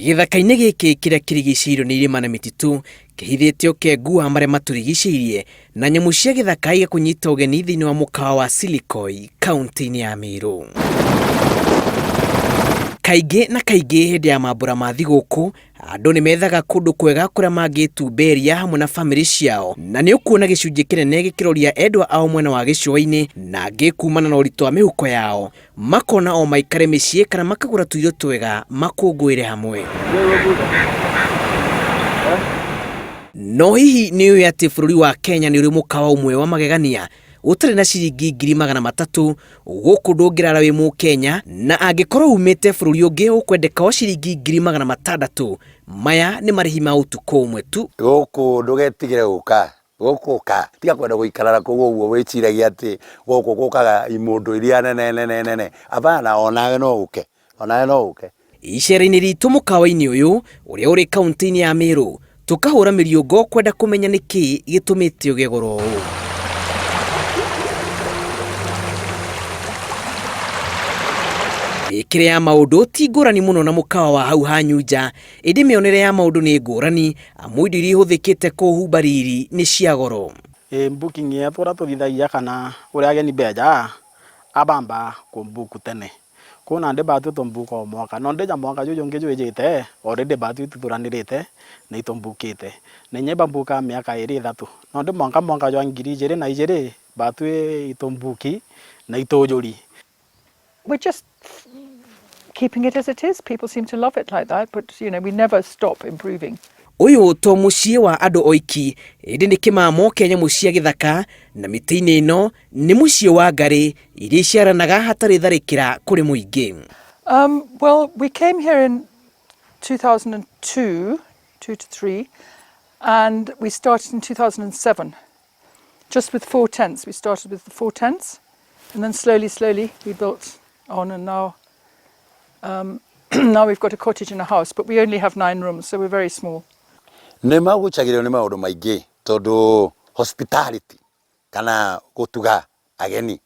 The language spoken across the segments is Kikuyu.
Gĩthaka-inĩ gĩkĩ kĩrĩa kĩrigicĩirio nĩ irĩma na mĩtitũ, kĩhithĩte ũkengu wa marĩa matũrigicĩirie na nyamũ cia gĩthaka igakũnyita ũgeni thĩinĩ wa mũkawa wa Silikoi kaunti-inĩ ya Meru. Kaingĩ na kaingĩ hĩndĩ ya mambura ma thigũkũ, andũ nĩ methaga kũndũ kwega kũrĩa mangĩtumberia hamwe na bamĩrĩ ciao, na nĩ ũkuona gĩcunjĩ kĩnene gĩkĩroria endwa ao mwena wa gĩcũa-inĩ, na angĩ kumana na ũritũ wa mĩhuko yao makona o maikare mĩciĩ kana makagũra tũirio twega makũngũĩre hamwe. No hihi nĩ ũĩ atĩ bũrũri wa Kenya nĩ ũrĩ mũkawa ũmwe wa magegania ũtarĩ na ciringi 300,000 gũkũ ndũngĩrara wĩ mũkenya, na angĩkorwo umĩte bũrũri ũngĩ ũkwendeka o ciringi 600,000. Maya nĩ marĩhi ma ũtukũ ũmwe tu. Gũkũ ndũgetigĩre gũka Gũkũ ũka, tiga kwenda gũikara na kũu ũguo wĩciragia atĩ gũkũ gũkaga imũndũ iria nene nene nene. Hapana, onawe no ũke, onawe no ũke. Icera-inĩ ritũ mũkawa-inĩ ũyũ ũrĩa ũrĩ kaunti-inĩ ya Meru, tũkahũra mĩriũngo kwenda kũmenya nĩ kĩĩ gĩtũmĩte ũgĩe goro ũũ. Mĩkĩre ya maũndũ ti ngũrani mũno na mũkawa wa hau hanyu nja, ĩndĩ mĩonere ya maũndũ nĩ ngũrani amu indo iria ihũthĩkĩte kũũhumba riri nĩ cia goro. Ĩ booking yetu ũrĩa tũthithagia kana ũrĩa ageni beja abamba kũmbuku tene kũu nandĩ batu tũmbuka o mwaka no ndĩja mwaka jũjũ ũngĩ jwĩjĩte already batu ituthuranĩrĩte na itũmbukĩte na inya ibambukaga mĩaka ĩrĩ ĩthatũ no ndĩ mwanka mwaka jwa 2002 batu itũmbuki na itũjũri. We're just keeping it as it is. People seem to love it like that, but we never stop improving. Ũyũ to mũciĩ wa andũ oiki, ĩndĩ nĩ kĩmamo kĩa nyamũ cia gĩthaka, na mĩtĩ-inĩ ĩno nĩ mũciĩ wa ngarĩ iria iciaranaga hatarĩ tharĩkĩra kũrĩ mũingĩ. Well, we came here in 2002, 2 to 3, and we started in 2007. Just with 4 tents. We started with the 4 tents, and then slowly, slowly we built on, and now we've got a cottage and a house, but we only have 9 rooms, so we're very small. Nĩ magucagĩrĩrio nĩ maũndũ maingĩ tondũ hospitality kana gũtuga ageni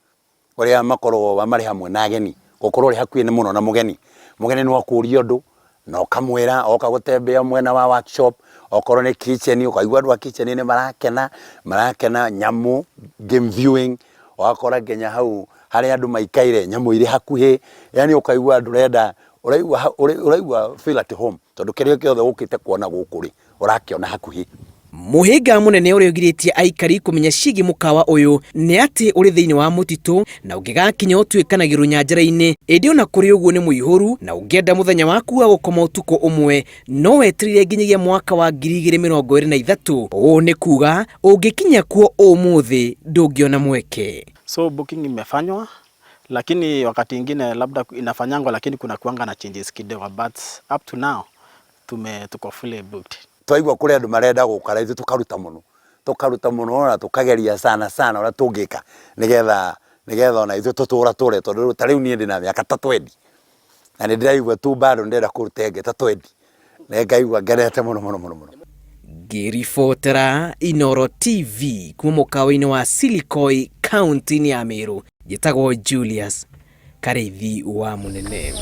ũrĩa makoragwo marĩ hamwe na ageni, gũkorwo ũrĩ hakuhĩ mũno na mũgeni, mũgeni no akũrie ũndũ na ũkamwĩra, oka gũtembea mwena wa workshop, okorwo nĩ kitchen ũkaigua andũ a kitchen nĩ marakena, marakena nyamũ, game viewing, ũgakora nginya hau harĩa andũ maikaire nyamũ irĩ hakuhĩ, yani ũkaigua ndũrenda, ũraigua ũraigua feel at home tondũ kĩrĩa gĩothe ũkĩte kuona gũkũ rĩ, ũrakĩona hakuhĩ. Mũhĩnga mũnene ũrĩa ũgirĩtie aikari kũmenya ciĩgiĩ mũkawa ũyũ nĩ atĩ ũrĩ thĩinĩ wa mũtitũ na ũngĩgakinya ũtuĩkanagĩrwo nyanjara-inĩ, ĩndĩ ona kũrĩ ũguo nĩ mũihũru na ũngĩenda mũthenya waku wa gũkoma ũtukũ ũmwe no wetereire nginyagia mwaka wa 2023. Ũũ nĩ kuga ũngĩkinya kuo ũmũthĩ ndũngĩona mweke. So booking imefanywa lakini wakati ingine labda inafanyangwa lakini kuna kuanga na changes kidogo, but up to now tuko fully booked. Twaigua kũrĩ andũ marenda gũka na ithuĩ tũkaruta mũno, tũkaruta mũno na tũkageria sana sana ũrĩa tũngĩka nĩgetha nĩgetha ona ithuĩ tũtũra tũre tondũ ta rĩu niĩ ndĩna mĩaka ta twendi na nĩ ndĩraigua tu bado ndĩrenda kũruta ĩngĩ ta twendi na ngaigua ngenete mũno mũno mũno mũno. Ngĩribotera Inooro TV kuma mũkawa-inĩ wa Silikoi kaunti-inĩ ya Meru, njĩtagwo Julius Karĩithi wa Mũnene.